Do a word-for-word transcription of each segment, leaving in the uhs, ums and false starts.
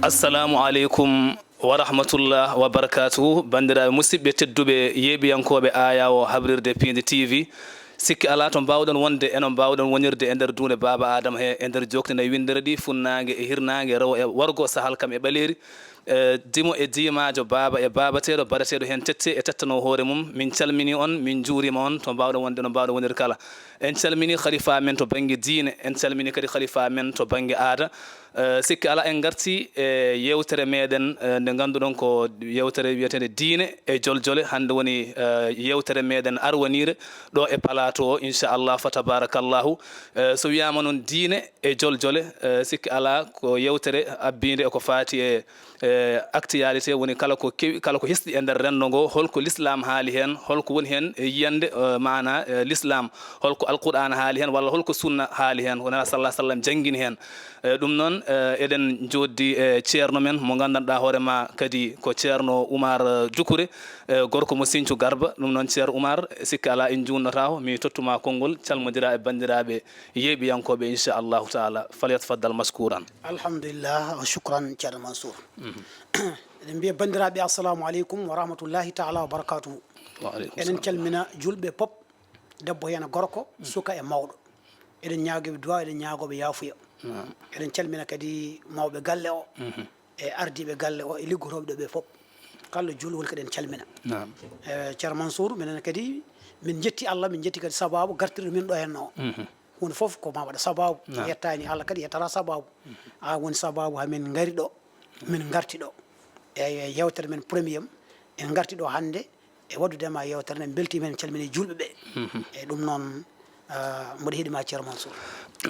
Assalamu aleykum wa rahmatullah wa barakatuhu. Banndiraaɓe musidɓe tedduɓe, yeeɓiyankooɓe Aayaa o habrirde Piindi T V. Sikki alaa to mbaawɗon wonde, eno mbaawɗon wonirde e nder duunde Baaba Aadama he, e nder jookde nayi winndere ɗi, funnaange e hirnaange, rewo e worgo, sahal kam e ɓaleeri, e dimo e diimaajo, baaba e baabateeɗo, baɗateeɗo heen tette e tettanoo hoore mum. Min calminii on, min njuuriima on, to mbaawɗon wonde, no mbaawɗon wonirde kala. En calminii khalifa men to bannge diine, en calminii kadi khalifa men to bannge aada. Eh, sikki alaa, en ngartii e yeewtere meɗen, eh, nde ngannduɗon ko yeewtere wiyeteende diine e joljole. Hannde woni, eh, yeewtere meɗen arwaniire ɗo e palaato o, inchallah, fa tabarakallahu. Eh, so wiyaama noon diine e joljole, eh, sikki alaa, ko yeewtere abbiinde e ko faati e, eh, actualité, woni kala ko kewi, kala ko hesɗi e nder renndo ngo, holko l'islam haali heen, holko woni heen e yiyannde, eh, maana, eh, l'islam, holko Alqur'aana haali heen, walla holko sunna haali heen, wona sallah sallam janngini heen. Eh, ɗum noon, eh, eɗen njooɗdi e ceerno men mo nganndanɗaa hoore ma kadi ko ceerno Oumar, eh, Doucouré, eh, gorko mo Sinthiou Garba. Ɗum noon, ceerno Oumar, sikki alaa en njuutnotaako, mi tottuma konngol, calmondira e banndiraaɓe yeeɓiyankooɓe, inchallahu taala. Falyatafaddal mashkuran. Alhamdulillah wa shukran, ceerno Mansour. Eɗen mbiya banndiraaɓe, assalamu aleykum wa rahmatullahi taala wa barakatuhu. Wa aleykum salam. Eɗen calmina juulɓe pop, debbo heen e gorko, suka e mawɗo. Eɗen ñaagooɓe duwaaw, eɗen ñaagooɓe yaafuya. Naam. Eɗen calmina kadi mawɓe galle o, e ardiiɓe galle o, e liggotooɓe ɗo ɓe fof. Kala juulɗo woni kadi en calmina. Naam. E, ceerno Mansour, minen kadi min njetti Allah, min njetti kadi sabaabu gartirɗo min ɗo heen o. Huunde fof ko maa waɗa sabaabu. Naam. Yettaani Allah kadi yettata sabaabu. A woni sabaabu haa min ngari ɗo, min ngarti ɗo. Eeyi, e yeewtere men premier, en ngarti ɗo hannde e waɗdude ma yeewtere nde, mbeltiima heen, calmini juulɓe ɓe. E ɗum noon, ah, mboɗo heɗi ma, ceerno Mansour.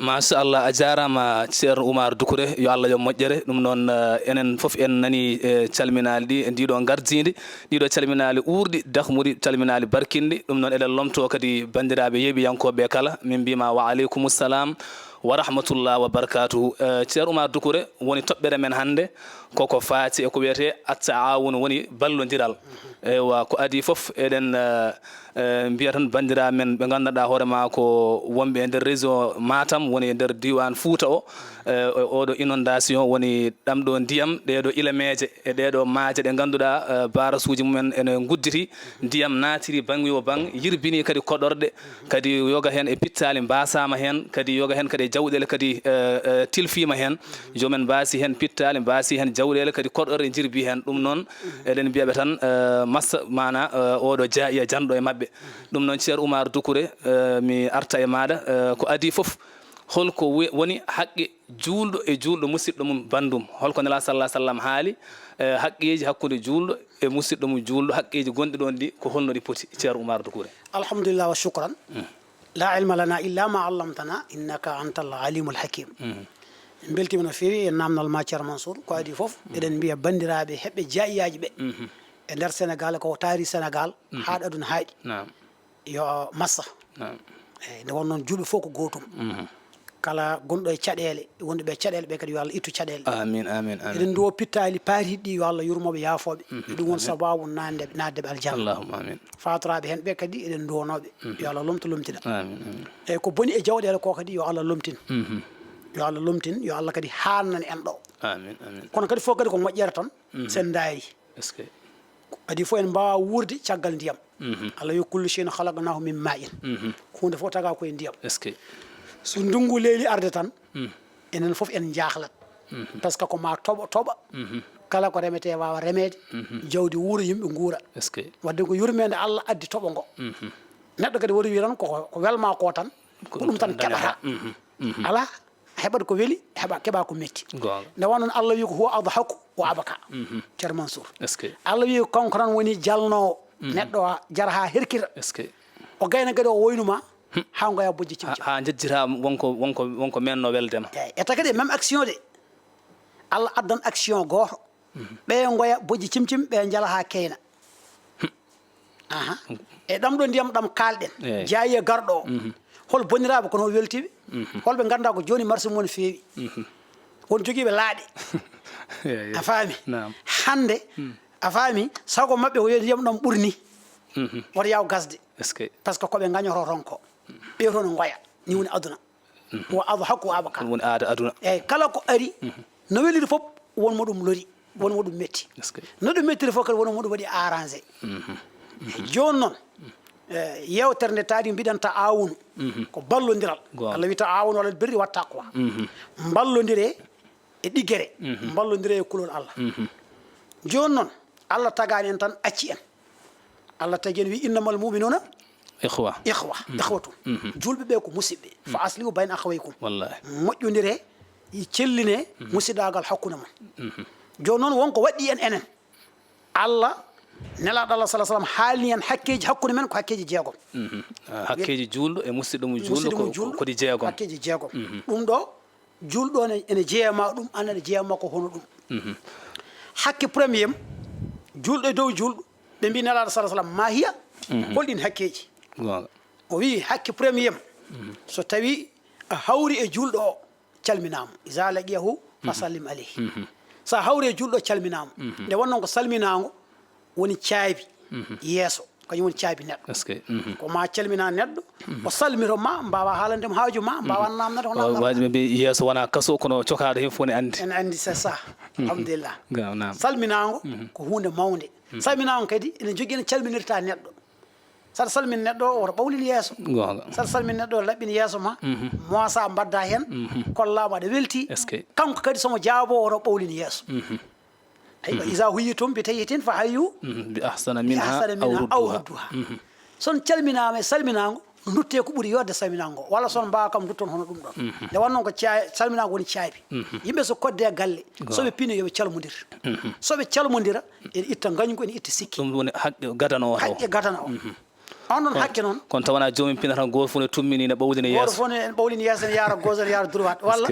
Machallah, a jaaraama, ceerno Oumar Doucouré, yo Allah yo moƴƴere. Ɗum noon, eh, enen fof en nani, eh, calminaali ɗi, e ndiɗo ngardiindi, ɗiɗo calminaali uurɗi, dakmuɗi, calminaali barkinɗi. Ɗum noon eɗen lomto kadi banndiraaɓe yeeɓiyankooɓe kala, min mbiyma wa aleykumu salam wa rahmatullah wa barakatuhu. Eh, ceerno Oumar Doucouré, woni toɓɓere men hannde, koko faati e ko wiyetee at-taawun, woni ballondiral. Eywa, ko adii fof, eɗen, eh, eh, mbiya tan banndiraaɓe men ɓe nganndanɗaa hoore maa ko wonɓe e nder région Matam, woni e nder diiwaan Fuuta o, eh, e ooɗo inondation, woni ɗamɗo ndiyam, ɗeeɗo ilameeje e ɗeeɗo maaje ɗe ngannduɗaa, eh, barasuuji mumen ene ngudditi, ndiyam naatiri baŋ yo baŋ, yirbini kadi koɗorɗe, kadi yoga heen e pittaali mbaasaama heen, kadi yoga heen kadi e jawɗeele kadi, eh, eh, tilfiima heen. Yo men mbaasi heen pittaali, mbaasi heen jawɗeele, kadi koɗorɗe njirbi heen. Ɗum noon, eɗen mbiya ɓe tan, eh, massa, maana, eh, oɗo jaayiya janɗo e maɓɓe. Ɗum noon, ceerno Oumar Doucouré, eh, mi arta e maaɗa, eh, ko adii fof, holko we-, woni haqqe juulɗo e juulɗo musidɗo mum banndum? Holko Nelaaɗo sallallahu alaihi wasallam haali, eh, haqqeeji hakkunde juulɗo e musidɗo mum juulɗo, haqqeeji gonɗi ɗoon ɗi, ko holno ɗi poti, ceerno Oumar Doucouré? Alhamdulillah wa shukran. La ilma lana illa ma allamtana, innaka antal alimul hakim. En mbeltiima no feewi e naamnal ma, ceerno Mansour. Ko adii fof, eɗen mbiya banndiraaɓe heɓɓe jaayiyaaji ɓe e nder Sénégal, ko taari Sénégal, haa ɗo aduna haaɗi. Naam. Yo massa. Naam. Eeyi, nde won noon, juulɓe fof ko gootum. Kala gonɗo e caɗeele, wonɓe e caɗeele ɓe kadi, yo Allah ittu caɗeele ɗe. Amin, amin, amin. Eɗen nduwo pittaali paariiɗi ɗi, yo Allah yurmoɓe, yaafooɓe. E ɗum won sababu naatde, naatde ɓe aljanna. Allahumma amin. Faatoraaɓe heen ɓe kadi, eɗen nduwonooɓe. Yo Allah lomto, lomtina. Amin, amin. Eeyi, ko boni e jawɗeele ko kadi, yo Allah lomtin. Yo Allah lomtin, yo Allah kadi haannan en ɗo. Amin, amin. Kono kadi fof kadi ko moƴƴere tan, sen ndaari. Est-ce que? Adii fof en mbaawa wuurde caggal ndiyam. Allah wi, "Kullu shay'in khalaqnahu min ma'in." Huunde fof tagaa ko e ndiyam. Est-ce que? So ndunngu leeli arde tan, enen fof en njaahlat. Parce que ko maa toɓo, toɓa. Kala ko remetee waawa remeede. Jawdi wuura, yimɓe nguura. Est-ce que? Waɗde ko yurmeende Allah addi toɓo ngo. Neɗɗo kadi woni wiya tan ko, ko welmaa ko tan, ko ɗum tan keɓata. Alaa. Heɓat ko weli, heɓa, keɓa ko metti. Goonga. Nde wonnoon Allah wi ko huwa adhaku wa abka. Ceerno Mansour. Est-ce que? Allah wi kanko tan woni jalnoowo. Neɗɗo o jara haa herkita. Est-ce que? O gayna kadi o woynuma, haa ngoya bojji cimcim. Haa, haa njejjita wonko, wonko, wonko menno weldema. Eeyi, etta kadi e même action de. Allah addan action gooto. Ɓe ngoya bojji cimcim, ɓe njala haa keyna. Aha. E ɗam ɗo ndiyam ɗam kaalɗen. Eeyi. Jaayi e garɗo o. Hol bonniraaɓe kono o weltiiɓe? Holɓe nganndaa ko jooni marché mum ne feewi? Won jogiiɓe laaɗe. Eeyi. A faami? Naam. Hannde, a faami, sago maɓɓe ko yo ndiyam ɗam ɓurni. Wota yaw gasde. Est-ce que? Parce que ko ɓe ngañoto toon ko. Ɓe toon ngoya. Ni woni aduna. Wa adhaku wa abka. Ɗum woni aada aduna. Eeyi, kala ko ari, no weliri fof, won mo ɗum lori, won mo ɗum metti. Est-ce que? No ɗum mettiri fof kadi, won mo ɗum waɗi arrangé. Mhm. Jooni noon, eh, yeewtere nde taadi mbiɗen ta aawunu, ko ballondiral. Goonga. Allah wi ta aawunu alal birri wa taqwa. Mhm. Mballondire e ɗiggere, mballondire e kulol Allah. Mhm. Jooni noon, Allah tagaani en tan, acci en. Allah tagi en, wi: "Innamal mu'minuna Ikhwa. Ikhwa, ikhwatun." Mhm. Julɓe ɓe ko musidɓe. "Fa aslihu bayna akhawaykum." Wallahi. Moƴƴondire, celline musidaagal hakkunde mon. Mhm. Jooni noon, won ko waɗɗi en enen. Allah, Nelaaɗo Allah sallallahu alaihi wasallam haalni en hakkeeji hakkunde men ko hakkeeji jeegom. Mhm. Ah, hakkeeji juulɗo e musidɗo mum juulɗo. Musidɗo mum ko, juulɗo, ko ɗi jeegom. Hakkeeji jeegom. Mhm. Ɗum ɗo, juulɗo ne, ene jeeya ma ɗum, an aɗa jeeya ma ko hono ɗum. Mhm. Hakke premier, juulɗo e dow juulɗo, ɓe mbi Nelaaɗo sallallahu alaihi wasallam, "Ma hiya?" Mhm. Hol ɗin hakkeeji? Goonga. O wi, hakke premier, so tawi a hawri e juulɗo o, calminaamo. "Iza laqiyahu fa sallim alayhi." Mhm. So a hawri e juulɗo o, calminaamo. Mhm. Nde wonnoon ko salminaango woni caabi yeeso, kañum woni caabi neɗɗo. Est-ce que? Mhm. Ko ma calmina neɗɗo, o salmito ma, mbaawa haalande mo haaju ma, mbaawa namnade ko namnata. Waaji ɓe mbi yeeso wona kaso, kono cokaaɗo heen fof ne anndi. Ene anndi, c'est ça. Alhamdulillah. Ga-, naam. Salminaango ko huunde mawnde. Salminaango kadi ene jogii no calminirta neɗɗo. Saɗa salmin neɗɗo o, woto ɓawlin yeeso. Goonga. Saɗa salmin neɗɗo o, laɓɓin yeeso ma. Mhm. Moosa, mbadda heen, kollaama aɗa welti. Est-ce que? Kanko kadi, so mo jaabo, woto ɓawlin yeeso. Mhm. Tawi, "Iza huyyitum bi tahiyyatin fa hayyu bi ahsana minha aw rudduha." Mhm. So on calminaama e salminaango, ndutte ko ɓuri yodde salminaango. Walla so on mbaawa kam, ndutton hono ɗum ɗon. Mhm. Nde wonnoon ko caa-, salminaango woni caabi. Mhm. Yimɓe so kodde e galle, so ɓe pini, yo ɓe calmondir. Mhm. So ɓe calmondira, ene itta ngañgu, ene itta sikki. Ɗum woni haqqe gadano o taw. Haqqe gadano o. Mhm. On ɗon haqqe noon. Kono tawana joomum pina tan, gooto fof ne tummini, ne ɓawlina yeeso. Gooto fof ne ɓawlina yeeso, ne yaara gauche, ne yaara droite. Walla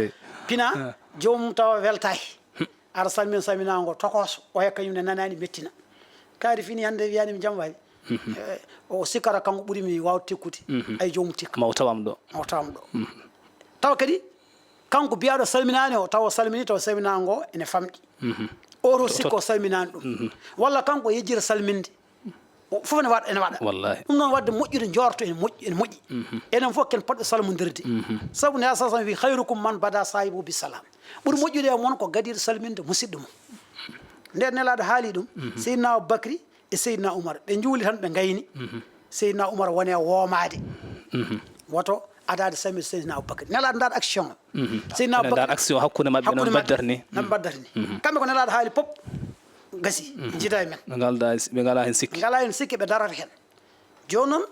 pina, joomum tawa weltaaki. Aɗa salmina salminaango tokooso, oya kañum ne nanaani mettina. Kaari fini hannde wiyaani mi jam waay. Mhm. Eh, o sikkata kanko ɓuri mi waawde tikkude. Mhm. Ay joomum tikka. Ma o tawam ɗo. Ma o tawam ɗo. Mhm. Tawa kadi kanko biyaaɗo salminaani o, tawa o salmini, tawa salminaango ene famɗi. Mhm. O to sikko o salminaani ɗum. Mhm. Walla kanko o yejjira salminde. O fof ene waɗa, ene waɗa. Wallahi. Ɗum noon waɗde moƴƴude njoorto ene moƴƴi, ene moƴƴi. Mhm. Enen fof ken potɓe salmondirde. Mhm. Sabu Nelaaɗo sallallahu alaihi wasallam wi, "Khairukum man bada sahibahu bi salam." Ɓuri moƴƴude e mon ko gadiiɗo salminde musidɗo mum. Nde Nelaaɗo haali ɗum, Seydina Abubakri e Seydina Umar, ɓe njuuli tan, ɓe ngayni. Mhm. Seydina Umar woni e woomaade. Mhm. Woto adaade salminde Seydina Abubakri. Nelaaɗo ndaar action. Mhm. Seydina Abubakri ndaar action hakkunde maɓɓe, hakkunde maɓɓe, no mbaddata ni. No mbaddata ni. Mhm. Kamɓe ko Nelaaɗo haali pop gasi, mhm, njida e men. Ɓe ngalda, ɓe ngalaa heen sikki. Ɓe ngalaa heen sikki, ɓe darata heen. Jooni noon,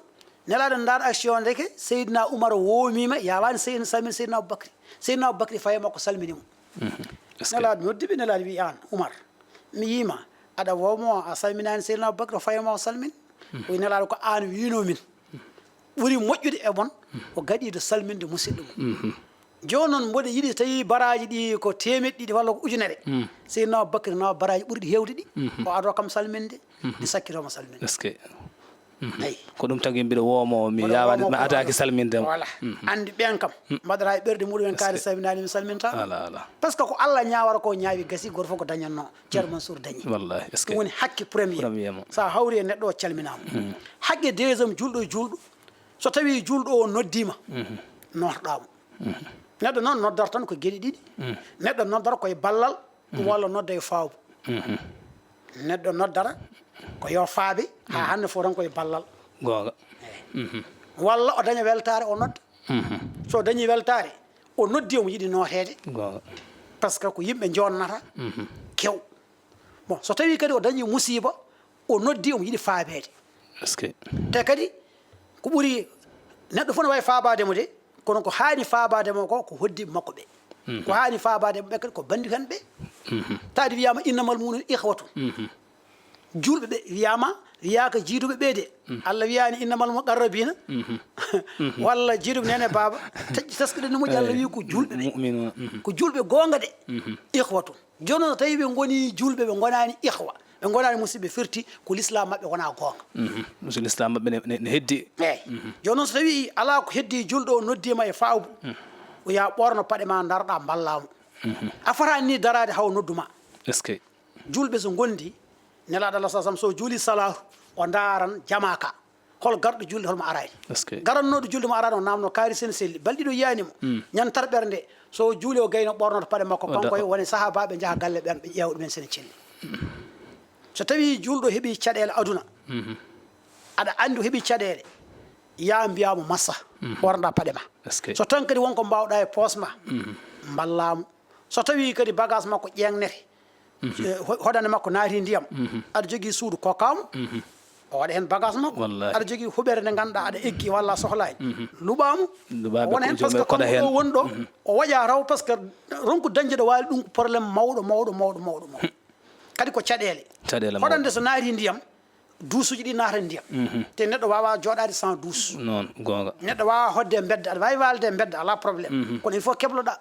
Nelaaɗo ndaar action, ndeke Seydina Umar woomiima, yaawaani Seydina, salmin Seydina Abubakri. Seydina Abubakri faye makko salmini mo. Mhm. Est-ce que? Nelaaɗo noddi ɓe, Nelaaɗo wi, "Aan Umar, mi yii ma aɗa woomo, a salminaani Seydina Abubakri, o faye ma o salmin." Mhm. O wi, "Nelaaɗo, ko aan wiinoo min ɓuri moƴƴude e mon ko gadiiɗo salminde musidɗo mum." Mhm. Jooni noon, mboɗo yiɗi, tawi baraaji ɗi ko teemeɗɗe ɗiɗi walla ko ujunere, mm, Seydina Abubakar nawa baraaji ɓurɗi heewde ɗi, mhm, o adoo kam salminde, mhm, ɗi sakkitoo mo salminde. Est-ce que? Mhm. Eyi. Ko ɗum tagi mbiɗo woomo, mi yaawaani, mi adaaki salminde mo. Voilà. Mhm. Anndi ɓeen kam, mm, mbaɗata e ɓerɗe muɗumen kaari, salminaani, mi salminta. Ala, ala. Parce que ko Allah ñaawata ko ñaawi, gasi, gooto fof ko dañatnoo. Ceerno Mansour dañi. Wallahi, est-ce que? Ɗum woni hakke premier. Premier mo. So a hawri e neɗɗo o, calminaama. Mm. Hakke deuxième, juulɗo e juulɗo. So tawii juulɗo o noddiima, mhm, nootoɗaa mo. Mhm. Neɗɗo noon noddata tan ko geɗe ɗiɗi. Mhm. Neɗɗo noddata ko e ballal, mhm, walla nodda e faabu. Mhm. Neɗɗo noddata ko yo faabe, haa, mhm, hannde fof tan ko e ballal. Goonga. Eey. Mhm. Walla o daña weltaare, o nodda. Mhm. So o dañii weltaare, o noddi, omo yiɗi nooteede. Goonga. Parce que ko yimɓe njonnata, mhm, kew. Bon, so tawii kadi o dañii musiiba, o noddi, omo yiɗi faabeede. Est-ce que? Te kadi, ko ɓuri, neɗɗo fof ne waawi faabaade mo de, kono ko haani faabaade mo ko, ko hoddiiɓe makko ɓe. Mhm. Ko haani faabaade mo ɓe kadi, ko banndiraaɓe ɓe. Mhm. Taadi wiyaama, "Innamal mu'minuna ikhwatun." Mhm. Juulɓe ɓe wiyaama, wiyaaka jiiduɓe ɓe de. Mhm. Allah wiyaani, "Innamal muqarrabina." Mhm. Mhm. Walla jiiduɓe neene baaba. Taƴƴi taskaɗe no moƴƴi, Allah wiyi ko juulɓe ɓe. Mu'minuna. Mhm. Ko juulɓe goonga de. Mhm. Ikhwatun. Jooni noon, so tawii ɓe ngonii juulɓe, ɓe ngonaani ikhwa, ɓe ngonaani musidɓe, firti ko lislaam maɓɓe wonaa goonga. Mhm. So lislaam maɓɓe ne, ne, ne heddi. Eey. Mhm. Jooni noon, so tawii alaa ko heddi, juulɗo o noddiima e faabu, mhm, o yaa ɓoorno paɗe ma, ndaroɗaa, mballaa mo. Mhm. A fotaani ni daraade haw noddu ma. Est-ce que? Juulɓe so ngondi, Nelaaɗo Allah, sallallahu alaihi wasallam, so juuli salaahu, o ndaaran jamaa ka. Hol garɗo julde, hol mo araani? Est-ce que garannooɗo julde mo araani o naamno kaari sene selli. Balɗe ɗiɗo yiyaani mo. Ñantar ɓernde, so o juuli o gayno ɓornoto paɗe makko. Kanko e woni sahaabaaɓe njaha galle ɓen, ɓe ƴeewa ɗumen sene celli. So tawii juulɗo heɓii caɗeele aduna, aɗa anndi o heɓii caɗeele, yaa mbiyaa mo massa, ɓornoɗaa paɗe ma. Est-ce que so tan kadi won ko mbaawɗaa e poos ma, mballaa mo. So tawii kadi bagage makko ƴeeŋnete, eh, ho-, hoɗande makko naati ndiyam, aɗa jogii suudu, kokkaa mo, o waɗa heen bagage makko. Wallahi. Aɗa jogii huɓere nde ngannduɗaa aɗa eggi walla a sohlaani, luɓaa mo. Luɓaa ɓe wona heen ko joom parce que koɗa heen. Ɗo woni ɗo, o waƴaa raw parce que ronku dañde ɗo waali ɗum ko problème mawɗo, mawɗo, mawɗo, mawɗo, mawɗo. Kadi ko caɗeele. Caɗeele mawɗe. Hoɗande so naati ndiyam, duusuuji ɗi naata ndiyam. Te neɗɗo waawaa jooɗaade sans douche. Noon, goonga. Neɗɗo waawaa hoɗde e mbedda, aɗa waawi waalde e mbedda, alaa problème. Kono il faut kebloɗaa.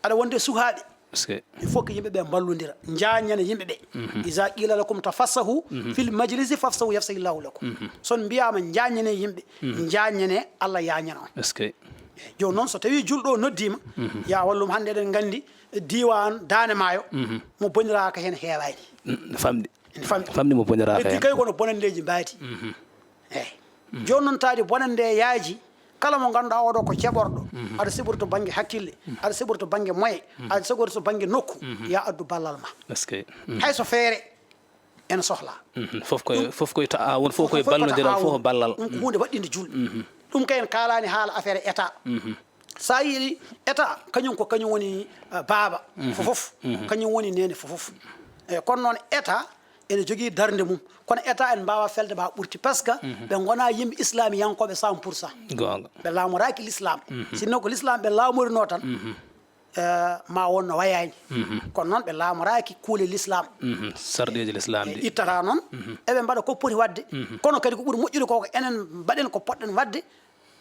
Aɗa wonde e suhaaɓe. Est-ce que il faut que yimɓe ɓe mballondira, njaññana yimɓe ɓe. Iza qila lakum tafassahu fil majlisi fafsahu yafsahillahu lakum. So on mbiyaama njaññane yimɓe, njaññane, Allah yaañana on. Est-ce que jooni noon, so tawii julɗo o noddiima, yaa wallum, hannde eɗen nganndi diiwaan Daande Maayo, mo boniraaka heen heewaani. Mm, famɗi. Ene famɗi. Famɗi mo boniraaka heen. Eggi kay kono bonanndeeji mbaadi. Eeyi. Jooni noon, taadi bonannde yaaji, kala mo ngannduɗaa oɗo ko ceɓorɗo, aɗa seɓori to bannge hakkille, aɗa seɓori to bannge moyen, aɗa seɓori to bannge nokku, yaa addu ballal ma. Est-ce que Hay so feere ene sohlaa. Fof koye, fof koye ta-, a won, fof koye ballondiral, fof ko ballal. Ɗum ko huunde waɗɗinde julɓe. Ɗum kay en kaalaani haala affaire État. So a yii État, kañum ko kañum woni, eh, baaba fof fof, kañum woni neene fof fof. Eeyi, kono noon État ene jogii darnde mum. Kono État en mbaawaa felde maa ɓurti, parce que ɓe ngonaa yimɓe islamiyankooɓe cent pour cent. Goonga. Ɓe laamoraaki l'islam. Sinno ko l'islam ɓe laamorinoo tan, eh, ma won no wayaani. Kono noon ɓe laamoraaki kuule l'islam. Sarɗiiji l'islam ɗi. Ittata noon, eɓe mbaɗa ko poti waɗde. Kono kadi ko ɓuri moƴƴude ko, ko enen mbaɗen ko poɗɗen waɗde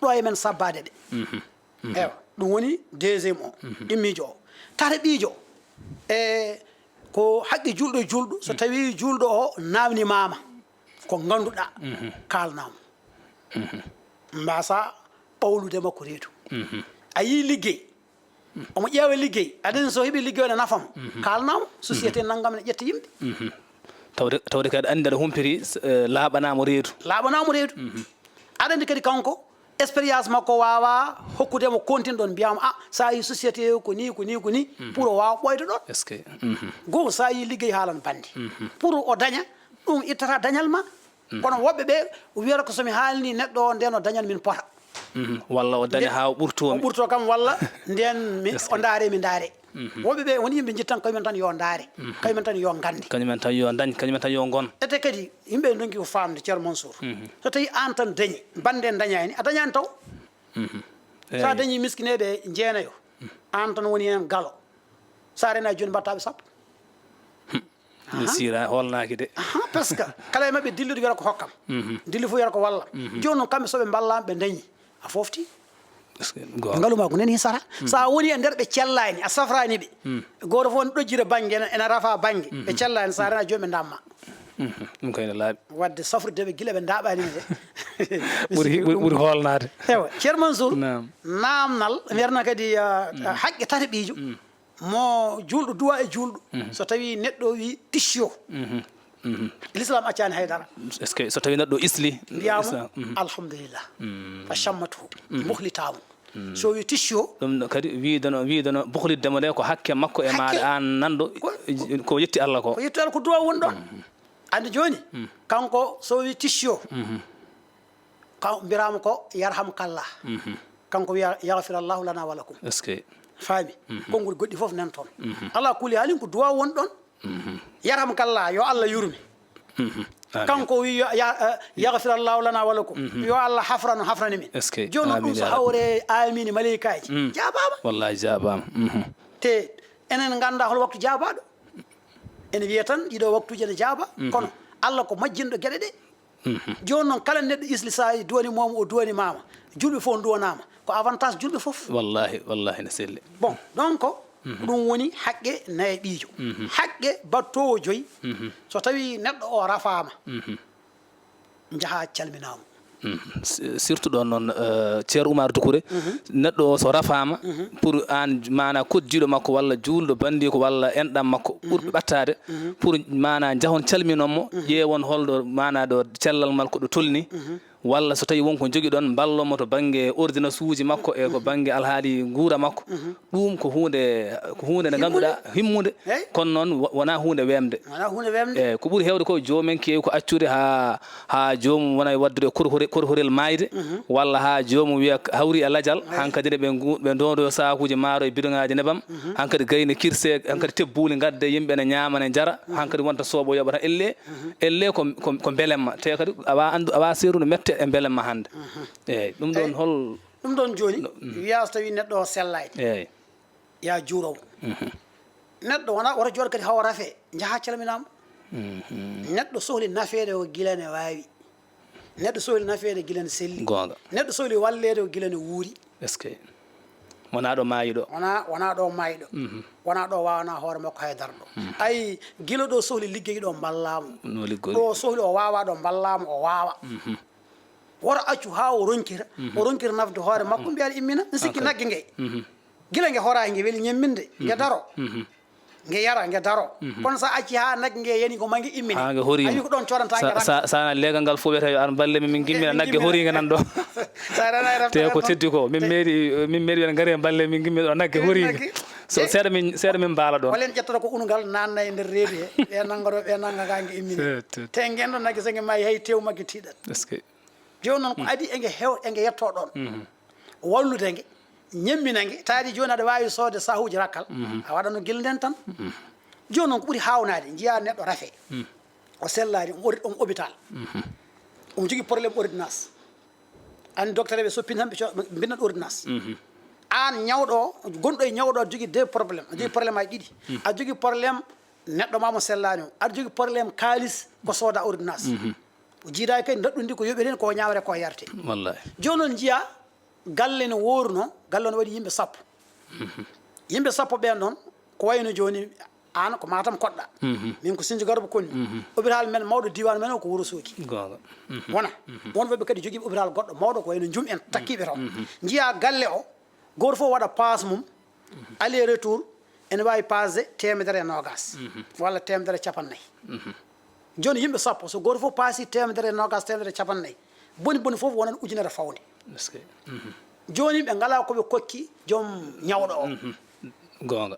ɗo e men sabbaade ɓe. Ewa, ɗum woni deuxième o, immiijo o. Tataɓiijo, e ko haqqe juulɗo e juulɗo, so tawii juulɗo o naamnimaama, ko ngannduɗaa, kaalnaa mo. Mbaasa ɓawlude makko reedu. A yii liggey, omo ƴeewa liggey, aɗa anndi so heɓii liggey o ene nafa mo, kaalnaa mo, société nanngam ene ƴetta yimɓe. Tawde, tawde kadi anndi aɗa humpiti, s-, eh, laaɓanaa mo reedu. Laaɓanaa mo reedu. Aɗa anndi kadi kanko, expérience makko waawaa hokkude mo kontin ɗoon, mbiyaa mo, "Ah, so a yii société o ko nii, ko nii, ko nii," pour o waawa ɓooyde ɗoon. Est-ce que Goo, so a yii liggey haalan bannde. Pour o daña, ɗum ittata dañal ma. Kono woɓɓe ɓe wiyata ko so mi haalni neɗɗo o, ndeen o dañan min pota. Walla o daña haa o ɓurtoo mi. O ɓurtoo kam, walla ndeen mi, o ndaare mi ndaare. Woɓɓe ɓe woni yimɓe njittan kañumen tan yo ndaare, kañumen tan yo nganndi. Kañumen tan yo ndañ, kañumen tan yo ngon. Ete kadi, yimɓe ndonki ko faamde, Ceerno Mansour. So tawii aan tan dañi, bannde en dañaani, a dañaani taw. So a dañii miskineeɓe jeenayo, aan tan woni heen galo. So a renaa jooni mbaɗtaa ɓe sappo. Mi siira, hoolnaaki de. Aha, parce que kala e maɓɓe dillude wiyata ko hokkam. Dilli fof wiyata ko wallam. Jooni noon kamɓe so ɓe mballaama ɓe dañi. A foofti. Est-ce que goonga? Ngalu ma ko nani hisata. So a woni e nder ɓe cellaani, a safraani ɓe. Gooto fof ne ɗojjira bannge, ene, ene rafa bannge. Ɓe cellaani, so a renaa jooni ɓe ndamma. Ɗum kay ne laaɓi. Waɗde safrude ɓe gila ɓe ndaaɓaani mi de. Ɓuri, ɓuri, ɓuri hoolnaade. Ewa, Ceerno Mansour, naam, naamnal, mbiyatnoo kadi, ah, haqqe tataɓiijo. Mo juulɗo duwa e juulɗo. So tawii neɗɗo o wii tissio, l'islam accaani hay dara. Est-ce que so tawii neɗɗo isli? Mbiyaa mo, islam, alhamdulillah. Fa shammatu, muhlitaama. So wii tissio. Ɗum no kadi wiideno, wiideno buhlitde mo nde ko hakke makko e maaɗa aan nanɗo ko, ko yetti Allah ko. Ko yetti Allah ko duwa woni ɗoon. Anndi jooni, kanko so wii tissio, Kan mbiraama ko yarhamkallah. Kanko wiya, "Yagfirallahu lana wa lakum." Est-ce que faami? Konngol goɗɗi fof nan toon. Alaa kulli haalin ko duwaa won ɗoon. Yarhamkallah, yo Allah yurme. Amiin. Kanko wi, yo, ya, eh, yagfirallahu lana wa lakum. Yo Allah hafrano, hafrani min. Est-ce que? Jooni noon ɗum so hawre aamiin e maleykaaji, jaabaama. Wallahi jaabaama. Te enen nganndaa hol waktu jaabaaɗo. Ene wiya tan ɗiɗo waktuuji ene jaaba, kono Allah ko majjinɗo geɗe ɗe. Jooni noon, kala neɗɗo isli, so a duwaniima mo, o duwaniima ma, julɓe fof nduwanaama, ko avantage julɓe fof. Wallahi, wallahi, ne selli. Bon, donc, ɗum woni haqqe nayaɓiijo. Haqqe baɗtoowo joyi, so tawii neɗɗo o rafaama, njahaa calminaa mo. Mhm. S- surtout ɗon noon, eh, Ceerno Oumar Doucouré, neɗɗo o so rafaama, pour aan maanaa koddiiɗo makko walla juulɗo banndiiko walla enɗam makko ɓurɗo ɓattaade, pour maanaa njahon calminon mo, ƴeewon holɗo maanaa ɗo cellal makko ɗo tolni, walla so tawii won ko njogiɗon, mballon mo to bannge ordonnance uji makko e ko bannge alhaali nguura makko. Ɗum ko huunde, ko huunde nde ngannduɗaa himmunde, kono noon wo- wonaa huunde weemde. Wonaa huunde weemde. Eeyi, ko ɓuri heewde ko joomen keewi ko accude haa, haa joomum wona e waɗdude korhore-, korhorel maayde, walla haa joomum wiya hawri e lajal, hankadi ne ɓe ngu-, ɓe ndoodoyo saakuuji maaro e bidoŋaaji nebam, hankadi gayne kirse, hankadi tebbuuli ngadde, yimɓe ne ñaama ne njara, hankadi wonta sooɓo yoɓata elle, elle ko, ko, ko mbelemma. Te kadi awa anndu, awa seeru no mette e mbelemma hannde. Eeyi, ɗum ɗon hol Ɗum ɗon jooni, wiyaa so tawii neɗɗo o sellaani, Eeyi. Yaa juurowo. Neɗɗo wona, woto jooɗo kadi hawa rafe, njaha calminaama. Neɗɗo sohli nafeede ko gila ne waawi. Neɗɗo sohli nafeede gila ne selli. Goonga. Neɗɗo sohli walleede ko gila ne wuuri. Est-ce que wonaa ɗo maayi ɗo? Wonaa, wonaa ɗo maayi ɗo. Wonaa ɗo waawanaa hoore makko hay dara ɗo. Ay, gila ɗo sohli liggey ɗo mballaamo. No liggori. Ɗo sohli o waawaa ɗo mballaamo, o waawa. Woto accu haa o ronkira, o ronkira nafde hoore makko, mbiya aɗa immina, mi sikki nagge nge. Gila nge horaaki, nge weli ñemminde, nge daro. Nge yara, nge daro. Kono so a acci haa nagge nge yani ko ma nge immini, Haa nge hori. A wi ko ɗon coodanta nge Sa, tan. Sa, sa na leegal ngal fof wiyata yo ar mballe min, min ngimmina Eh, nagge ngimmina. Horiinge nan ɗo. Sa rana e Te ko rafta teddi ko, min meeɗi, min meeɗi wen ngare mballe min ngimmina ɗo nagge Min horiinge. Nagge. So Eh. seeɗa min, seeɗa min mbaala ɗon. Wala en ƴettata ko ungal nanna e nder reedu he. Ɓe nanga ɗo, ɓe nanga ka nge immini. Te, te. Te ngen ɗo nagge so nge maayi hay tew magge tiiɗat. Est-ce que Jooni noon ko adi e nge heew, e nge yettoo ɗoon. Wallude nge, ñemmina nge, taadi jooni aɗa waawi soodde saahuuji rakkal, a waɗano gila ndeen tan. Jooni noon ko ɓuri haawnaade, njiyaa neɗɗo rafe, o sellaani, omo ori-, omo hôpital. Omo jogii problème ordonnance. Aan docteur ɓe soppin tan ɓe co-, ɓe mbinnat ordonnance. Aan ñawɗo o, gonɗo e ñawɗo aɗa jogii deux problème, aɗa jogii problème aji ɗiɗi. Aɗa jogii problème neɗɗo ma mo sellaani o. Aɗa jogii problème kaalis ko sooda ordonnance. O jiidaaki kadi ndaɗɗundi ko yoɓete heen, ko ñaamre, ko yarte. Wallahi. Jooni noon njiyaa galle no wooruno, galle no waɗi yimɓe sappo. Yimɓe sappo ɓeen noon, ko wayno jooni, aan ko Matam koɗɗa. Min ko Sinji Garba konni. Hôpital men mawɗo diiwaan men o ko Wuro Soogi. Goonga. Wona. Won woɓɓe kadi jogiiɓe hôpital goɗɗo mawɗo ko wayno Njum en takkiiɓe toon. Njiyaa galle o, gooto fof waɗa paas mum, aller retour, ene waawi paasde teemedere e noogaas, walla teemedere e cappannayi. Jooni yimɓe sappo, so gooto fof paasi teemedere e noogaas, teemedere e cappannayi, boni boni fof wonat ujunere fawde. Est-ce que Jooni ɓe ngalaa ko ɓe kokki joom ñawɗo o. Goonga.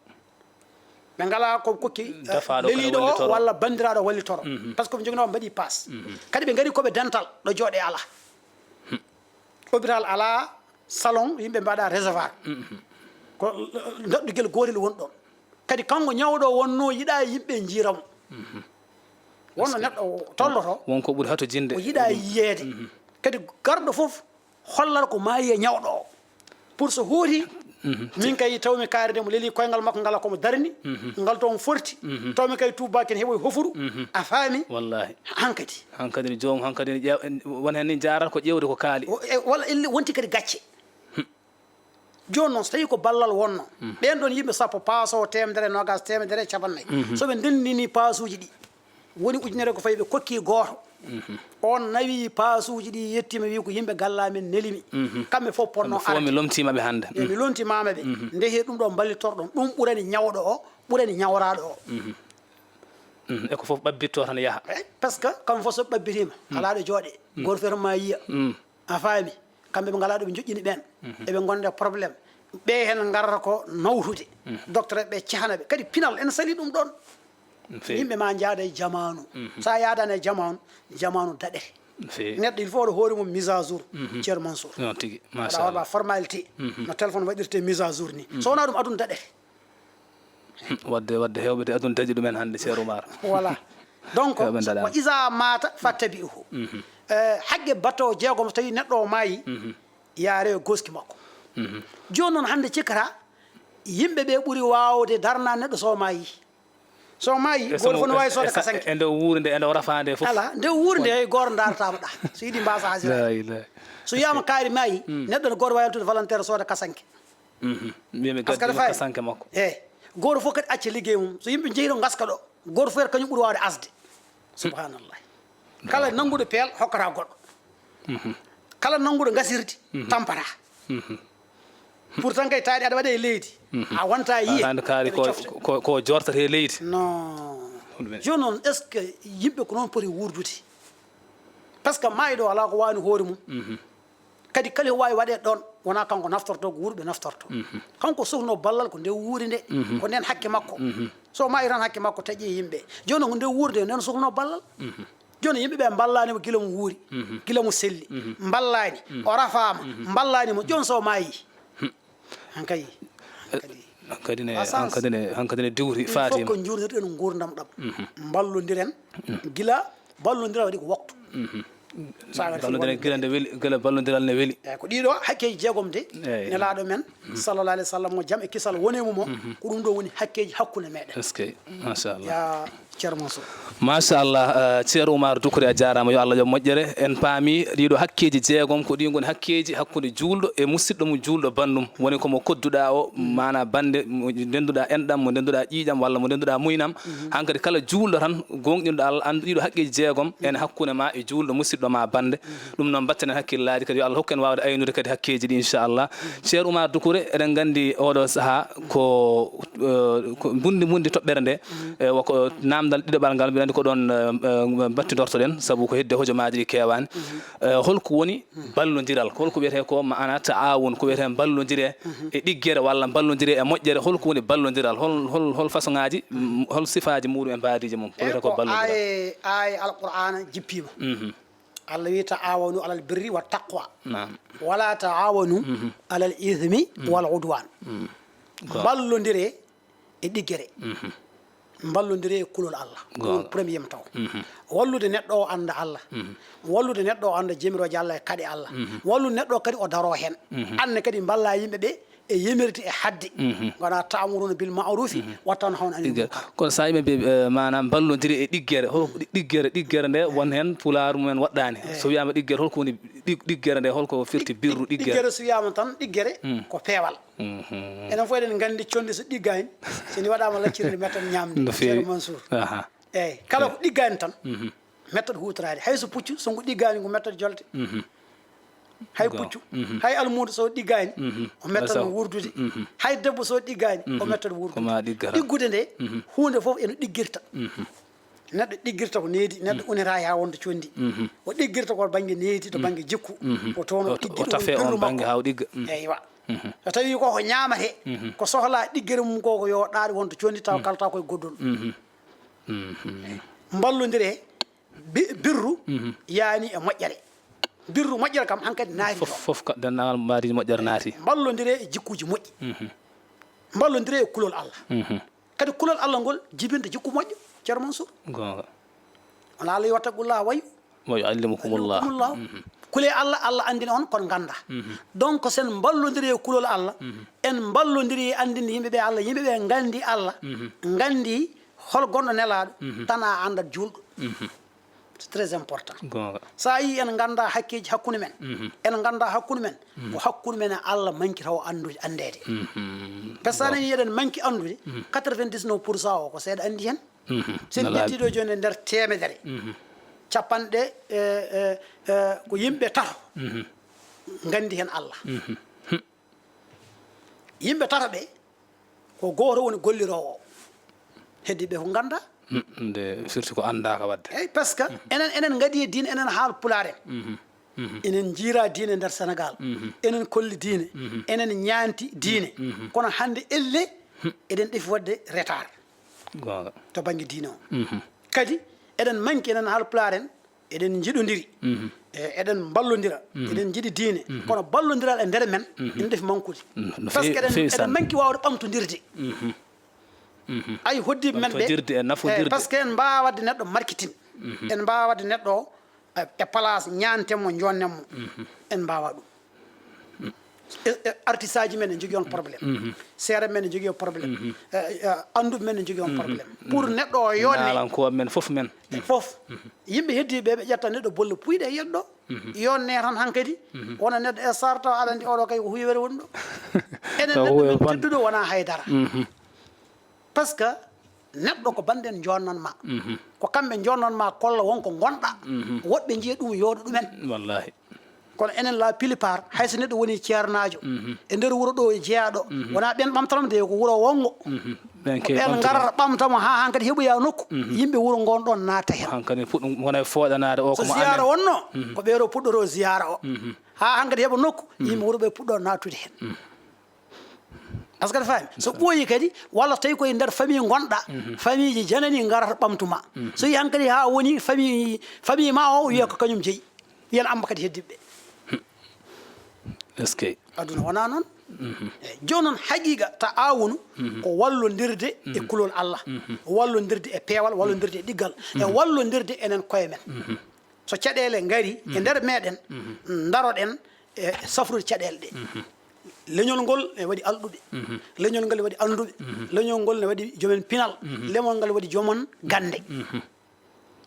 Ɓe ngalaa ko ɓe kokki, eh, Dafaaɗo kala leliiɗo o wallitoro. Walla banndiraaɗo wallitoro. Par ce que ɓe njoginoo mbaɗi paas. Kadi ɓe ngari ko ɓe dental ɗo jooɗee alaa. Hôpital alaa, salon, yimɓe mbaɗa recevoir. Ko ndaɗɗugel gootel woni ɗon. Kadi kanko ñawɗo o wonnoo yiɗa yimɓe njiira mo. Wonno neɗɗo o tolloto, Won ko ɓuri hato jinde. O yiɗa yiyeede. Kadi garɗo fof hollata ko maayi e ñawɗo o. Pour so hooti, min kay tawmi kaari nde mo leli koyngal makko ngal ko mo darni, ngal toon forti, tawmi kay tuubaaki ne heɓoy hofuru, a faami? Wallahi. Hankadi. Hankadi ne joom, hankadi ne ƴeew-, won heen ni jaarata ko ƴeewde ko kaali. O, e, walla elle wonti kadi gacce. Jooni noon, so tawii ko ballal wonno, ɓeen ɗoon yimɓe sappo paasoo teemedere e noogaas, teemedere e cappannayi, so ɓe ndenndini paasuuji ɗi, woni ujunere ko fayi ɓe kokki gooto. Oon nawi paasuuji ɗi, yettiima, wi ko yimɓe galla men neli mi. Kamɓe fof potnoo Kamɓe fof arde. Mi lomtiima ɓe hannde. E mi lomtimaama ɓe. Nde he ɗum ɗo mballitorɗon, ɗum ɓurani ñawɗo o, ɓurani ñawraaɗo o. E ko fof ɓabbitto tan yaha. Eh, parce que kam fof so ɓabbitiima, alaa ɗo jooɗee. Gooto feere ma yiya. A faami? Kamɓe ɓe ngalaa ɗo ɓe njoƴƴini ɓeen. Eɓe ngonda e problème. Ɓe heen ngarata ko nawtude. Docteur ɓe cehana ɓe. Kadi pinal ene sali ɗum ɗoon. No feewi. Yimɓe ma njaada e jamaanu. So a yaadaani e jamaanu, jamaanu daɗete. No feewi. Neɗɗo il faut waɗa hoore mum mise à jour. Ceerno Mansour. Noon tigi. Aɗa Machallah. Waɗa formalité. No téléphone waɗirte mise à jour ni. So wonaa ɗum, aduna daɗete. Wadde, wadde heewɓe de aduna dañi ɗumen hannde, Ceerno Oumar. Voilà. Donc, Heewɓe dalaama. Wa iza maata fattabi'uhu. Eh, hagge battoowo jeegom, so tawii neɗɗo o maayi, yaare e gooski makko. Jooni noon hannde cikkata, yimɓe ɓe ɓuri waawde darna neɗɗo so maayi. So maayi, E gooto fof no waawi sooda e sa-, kasanke. E nde o wuuri nde, e nde o rafaande fof. Alaa, nde o wuuri nde, hay gooto ndaarataama ɗa. So yiɗi mbaasa haasira. La ilaha. So wiyaama kaari maayi, neɗɗo ne gooto waawi yaltude volontaire sooda kasanke. Mbiimi Parce que gaddi aɗa faami? Kasanke makko. Eeyi. Gooto fof kadi acca liggey mum. So yimɓe njehii ɗo ngaska ɗo, gooto fof kadi kañum ɓuri waawde asde. Subhanallah. Kala nannguɗo peel hokkata goɗɗo. Kala nannguɗo ngasirdi, tampata. Pourtant kay taade aɗa waɗa e leydi. A wonta yiye. Aɗa anndi kaari ko, ko, ko jortata e leydi. Non. Ɗum en. Jooni noon, est-ce que yimɓe ko noon poti wuurdude? Parce que maayɗo alaa ko waawani hoore mum. Kadi kala ko waawi waɗeede ɗoon, wonaa kanko naftorto, ko wuurɓe naftorto. Kanko sohluno ballal ko nde wuuri nde, ko ndeen hakke makko. So maayi tan hakke makko taƴi e yimɓe. Jooni noon ko nde wuuri nde, ndeen sohluno ballal. Jooni yimɓe ɓe mballaani mo gila mo wuuri, gila mo selli. Mballaani, o rafaama, mballaani mo. Jooni so maayi. Hankay, hankadi. Hankadi ne, hankadi ne, hankadi ne diwri, il faut faati ko njuurnirɗen nguurndam ɗam. Mballondiren, gila ballondiral waɗi ko waktu. Sa waɗi ballondiral gila nde weli, gila ballondiral ne weli. Eyi, ko ɗiɗo hakkeeji jeegom de, eyi, Nelaaɗo men, sallallahu alaihi wasallam, mo jam e kisal woni e mum o, ko ɗum ɗo woni hakkeeji hakkunde meɗen. Est-ce que, machallah. Ya Ceerno Mansour. Machallah, eh, Ceerno Oumar Doucouré, a jaaraama, yo Allah yoɓ moƴƴere. En paami ɗiɗo hakkeeji jeegom, ko ɗi ngoni hakkeeji hakkunde juulɗo e musidɗo mum juulɗo banndum. Woni ko mo kodduɗaa o, maanaa bannde mo ndennduɗaa enɗam, mo ndennduɗaa ƴiiƴam, walla mo ndennduɗaa muynam. Hankadi kala juulɗo tan, gooŋɗinɗo Allah, anndu ɗiɗo hakkeeji jeegom ene hakkunde ma e juulɗo, musidɗo ma, bannde. Ɗum noon, mbatten hakkillaaji kadi, yo Allah hokku en waawde aynude kadi hakkeeji ɗi, inchallah. Ceerno Oumar Doucouré, eɗen nganndi oɗo sahaa ko, eh, ko mbundi mbundi toɓɓere nde, eh, woko naamndal ɗiɗaɓal ngal, mbiɗa anndi ko ɗoon, eh, eh, mbattidortoɗen, sabu ko hedde hojomaaji ɗi keewaani. Eh, holko woni ballondiral? Holko wiyetee ko maana taawun? Ko wiyetee ballondire e ɗiggere walla ballondire e moƴƴere? Holko woni ballondiral? Hol, hol, hol façon ŋaaji, mm, hol sifaaji muuɗum e mbaadiiji mum? Ko wiyetee ko ballondiral? Aaye, aaye Alqur'aana jippiima. Allah wi, "Ta'awanu alal birri wa taqwa." Naam. "Wala ta'awanu alal ithmi wal udwan." Goonga. Mballondire e ɗiggere. Mballondire e kulol Allah. Ko ɗum goonga. Premier mo taw. Wallude neɗɗo o annda Allah. Wallude neɗɗo o annda jamirooje Allah e kaɗe Allah. Wallude neɗɗo o kadi o daroo heen. Anne kadi mballa yimɓe ɓe e yemirde e hadde. Wona ta'muruna bil ma'rufi wa tanhawna anil munkar. Kono so yimɓe mbi, eh, maanaam mballondiri e ɗiggere, hol ɗi-, ɗiggere, ɗiggere nde won heen pulaar mumen waɗɗaani. Eh. So wiyaama ɗiggere, holko woni ɗi-, ɗiggere nde, holko firti birru ɗig-, ɗiggere? Ɗiggere so wiyaama tan, ɗiggere ko peewal. Enen fof eɗen nganndi conndi so ɗiggaani, so ndi waɗaama lacciri ndi mettat ñaamde. No feewi. Ceerno Mansour. Aha. Eeyi, kala ko ɗiggaani tan, mettat huutoraade. Hay so puccu, so ngu ɗiggaani, ngu mettat jolte. Hay puccu, hay almuudo so ɗiggaani, o mettat no wurdude. Hay debbo so ɗiggaani, o mettat wurdude. Ko ma ɗiggata. Ɗiggude nde, huunde fof eno ɗiggirta. Neɗɗo ɗiggirta ko needi, neɗɗo unirta haa wonta conndi. O ɗiggirta ko bannge needi, to bannge jikku. O toon o ɗiggi, o ɗum tafe birru on bannge makko. Haa o ɗigga. Eywa. So tawii ko ko ñaamatee, ko sohlaa ɗiggere mum ko, ko yo ɗaaɗi wonta conndi, taw kalta koye goddol. Mballondire, bi-, birru yaani e moƴƴere. Birru moƴƴere kam hankadi naati fof, toon. Fof ka denndaangal mbaadi moƴƴere naati. Mballondire e jikkuuji moƴƴi. Mballondire e kulol Allah. Kadi kulol Allah ngol jibinta jikku moƴƴo, Ceerno Mansour. Goonga. Wona Allah wi, "Wattaqullaha wa yu-" "Wa yuallimukumullah." Yuallimukumullah. Kule Allah, Allah anndina on kon ngannda. Donc, sen mballondiri e kulol Allah, en mballondiri e anndinde yimɓe ɓe Allah, yimɓe ɓe nganndi Allah, nganndi hol gonɗo nelaaɗo, tan a anndat juulɗo. C'est très important. Goonga. So a yii en ngannda hakkeeji hakkunde men, en ngannda hakkunde men, ko hakkunde men e Allah manki taw anndude, anndeede. Parce que so a nanii eɗen manki anndude, quatre-vingt-dix-neuf pour cent o ko seeɗa anndi heen. Sen ƴetti ɗo jooni e nder teemedere, capanɗe, eh, eh, eh, ko yimɓe tato nganndi heen Allah. Yimɓe tato ɓe, ko gooto woni golliroowo. Heddi ɓe ko ngannda. Nde firti ko anndaaka waɗde. Eyi, parce que enen, enen ngadii e diine, enen haal pulaar en. Enen njiira diine nder Senegaal. Enen kolli diine. Enen ñaanti diine. Kono hannde elle, eɗen ɗefi waɗde retard. Goonga. To bannge diine o. Kadi, eɗen manki, enen haal pulaar en, eɗen njiɗondiri. E, eɗen mballondira. Eɗen njiɗi diine. Kono ballondiral e nder men, ene ɗefi mankude. No feewi, no feewi sanne. Parce que eɗen, eɗen manki waawde ɓamtondirde. Ay, hoddiiɓe men ɓe, ɓamtondirde e nafondirde. Eyi, parce que en mbaawaa waɗde neɗɗo marketing. En mbaawaa waɗde neɗɗo o, e, e place ñaanten mo, joonnen mo. En mbaawaa ɗum. E, e, artiste aji men ne njogii on problème. Seere men ne njogii on problème. E, e, annduɓe men ne njogii on problème. Pour neɗɗo o yoonne. Naalankooɓe men fof men. Fof. Yimɓe heddiiɓe ɓe, ɓe ƴetta neɗɗo bolle puyɗe e yeɗɗo. Yoonne tan hankadi. Wona neɗɗo e sarta, aɗa anndi oɗo kay ko huywere woni ɗo. Enen neɗɗo men tedduɗo wona haydara. Parce que neɗɗo ko bannden joonnan ma. Ko kamɓe joonnan ma kolla won ko ngonɗa. Woɗɓe njiya ɗum yooɗa ɗumen. Wallahi. Kono enen la plupart, hay so neɗɗo woni ceernaajo, e nder wuro ɗo jeyaɗo, wona ɓen ɓamtanamo de, ko wuro wongo. Ɓen ko ke ɓen ɓamtude. Ngarata ɓamtamo ha hankadi heɓoya nokku, yimɓe wuro ngon ɗon naata hen. Hankadi fuɗɗum wona e fooɗanaade o. So ko mo ziyara amen wonno, ko ɓeeɗo puɗɗoto ziyara o. Ha hankadi heɓa nokku, yimɓe wuro ɓe puɗɗo naatude hen. Est-ce que aɗa faami? So ɓooyi kadi, walla tawi koye nder famille ngonɗa, famille ji janani ngarata ɓamtuma. So yi hankadi ha woni famille, famille ma o wiya ko kañum jeyi. Wiyan Amba kadi heddiɓe. Est-ce que? Aduna wona noon. Eyyi, jooni noon haqiqa ta awunu ko wallodirde e kulol Allah, wallodirde e peewal, wallodirde e ɗiggal, e wallodirde enen koye men. So caɗeele ngari e nder meɗen, daroɗen e safrude caɗeele ɗe. Leñol ngol ne waɗi alɗuɓe. Leñol ngol ne waɗi alɗuɓe. Leñol ngol ne waɗi jomen pinal. Leñol ngol ne waɗi jomen gande.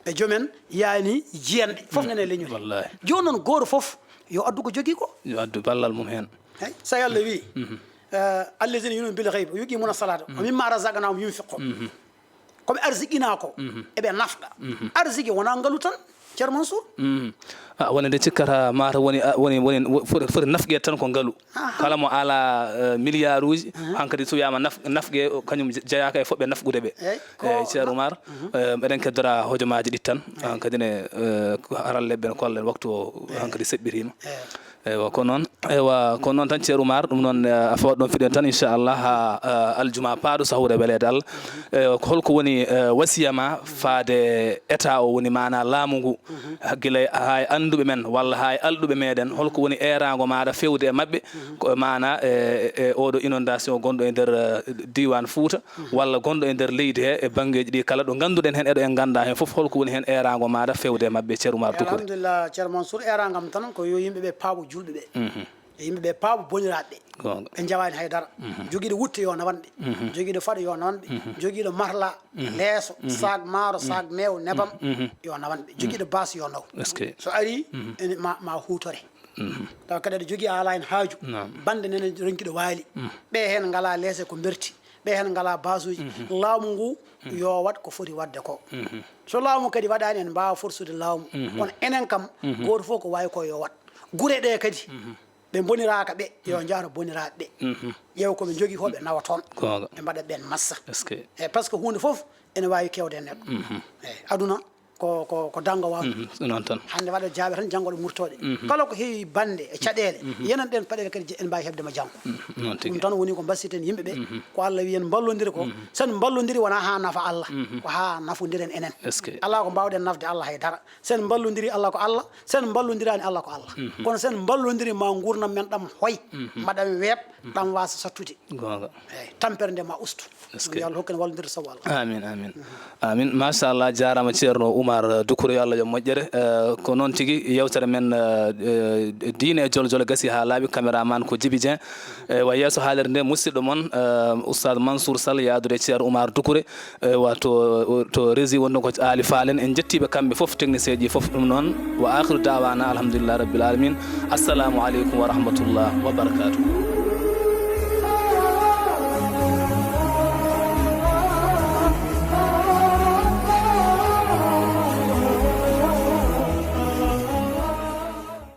E jomen yani jiyanɗe. Fof nene leñol. Wallahi. Jooni noon gooto fof yo addu ko jogii ko. Yo addu ballal mum heen. Hey, so Allah wi, eh, "Allazina yu'minuna bil ghaybi wa yuqimuna salata wa mimma razaqnahum yunfiqun." Ko ɓe arsiqinaa ko, eɓe nafqa. Arsiki wonaa ngalu tan, Ceerno Mansour. Ah, woni nde cikkata mata woni, ah, woni, woni, wo-, foti, foti nafqeede tan ko ngalu. Aha. Kala mo ala, eh, milliard uji, hankadi so wiyama naf-, nafqe, o, kañum je-, jeyaaka e fof ɓe nafqude ɓe. Eyyi, ko Ceerno Oumar, eh, meɗen keddora hojomaaji ɗi tan. Hankadi ne, eh, ko haralleɓe ɓen kolla en waktu o hankadi seɓɓitima. Eywa, ko noon. Eywa, ko noon tan, Ceerno Oumar, ɗum noon, eh, a fawat ɗon fiɗen tan, inchallah, ha, eh, aljuma paaɗo, sahura weleede Allah. Eh, ko holko woni, eh, wasiya ma faade état o, woni maana laamu ngu, gila ha e annduɓe men walla ha e alɗuɓe meɗen, holko woni eeraango maaɗa fewde e maɓɓe, ko e maana, eh, e oɗo inondation gonɗo e nder, eh, diiwaan Fuuta, walla gonɗo e nder leydi he, e banngeeji ɗi kala ɗo ngannduɗen heen, eɗo en ngannda heen fof, holko woni heen eeraango maaɗa fewde e maɓɓe, Ceerno Oumar Doucouré? Alhamdulillah, Ceerno Mansour, eeraango am tan ko yo yimɓe ɓe paaɓo juulɓe ɓe. E yimɓe ɓe paaɓo boniraaɓe ɓe. Goonga. Ɓe njawaani hay dara. Jogiiɗo wutte yo nawan ɓe. Jogiiɗo faɗo yo nawan ɓe. Jogiiɗo marla, leeso, saak maaro, saak meew, nebam, yo nawan ɓe. Jogiiɗo baas yo naw. Est-ce que? So ari, ene ma, ma huutore. Tawa kadi aɗa jogii a alaa heen haaju. Naam. Bannde nene ronkiɗo waali. Ɓe heen ngalaa leese ko mberti. Ɓe heen ngalaa baasuuji. Laamu ngu yo waɗ ko foti waɗde ko. So laamu kadi waɗaani, en mbaawa forsude laamu. Kono enen kam, gooto fof ko waawi ko yo waɗ. Gure ɗe kadi, ɓe mboniraaka ɓe, yo njahro boniraaɓe ɓe. Ƴeewa ko ɓe njogii fof, ɓe nawa toon. Goonga. Ɓe mbaɗa ɓeen massa. Est-ce que? Eyyi, par ce que huunde fof ene waawi kewde e neɗɗo. Eyyi, aduna ko, ko, ko danngo waawde. Noon tan. Hannde waɗa jaaɓe tan, janngo ɗo murtooɗe. Kala ko heewi bannde e caɗeele, yenan ɗeen paɗeele kadi je-, en mbaawi heɓde mo janngo. Noon tigi. Ɗum tan woni ko mbasiyten yimɓe ɓe. Ko Allah wiyi en mballondire ko. So en mballondiri wonaa haa nafa Allah, ko haa nafondiren enen. Est-ce que? Alaa ko mbaawɗen nafde Allah hay dara. So en mballondiri Allah ko Allah, so en mballondiraani Allah ko Allah. Kono so en mballondiri ma nguurndam men ɗam hoy, mbaɗam weeɓ, ɗam waasa sattude. Goonga. Eyyi, tampere nde ma ustu. Est-ce que? Yo Allah hokku en wallondirde sabu Allah. Amin, amin. Amin. Machallah, jaaraama Ceerno Oumar Doucouré, yo Allah yo moƴƴere. Eh, ko noon tigi yewtere men, eh, eh, diine e jolo jolo gasi haa laaɓi. Caméraman ko Djiby Dieng. Eh, wa yeeso haalirde nde musidɗo mon, eh, Oustaz Mansour Sall yaadude Ceerno Oumar Doucouré. Eywa, to, to régie wonno ko Aali Faal en. En njettiiɓe kamɓe fof, technicien ji fof ɗum noon. Wa akhiru da'wana alhamdulillahi rabbil alamin. Assalamu aleykum wa rahmatullah wa barakatuh.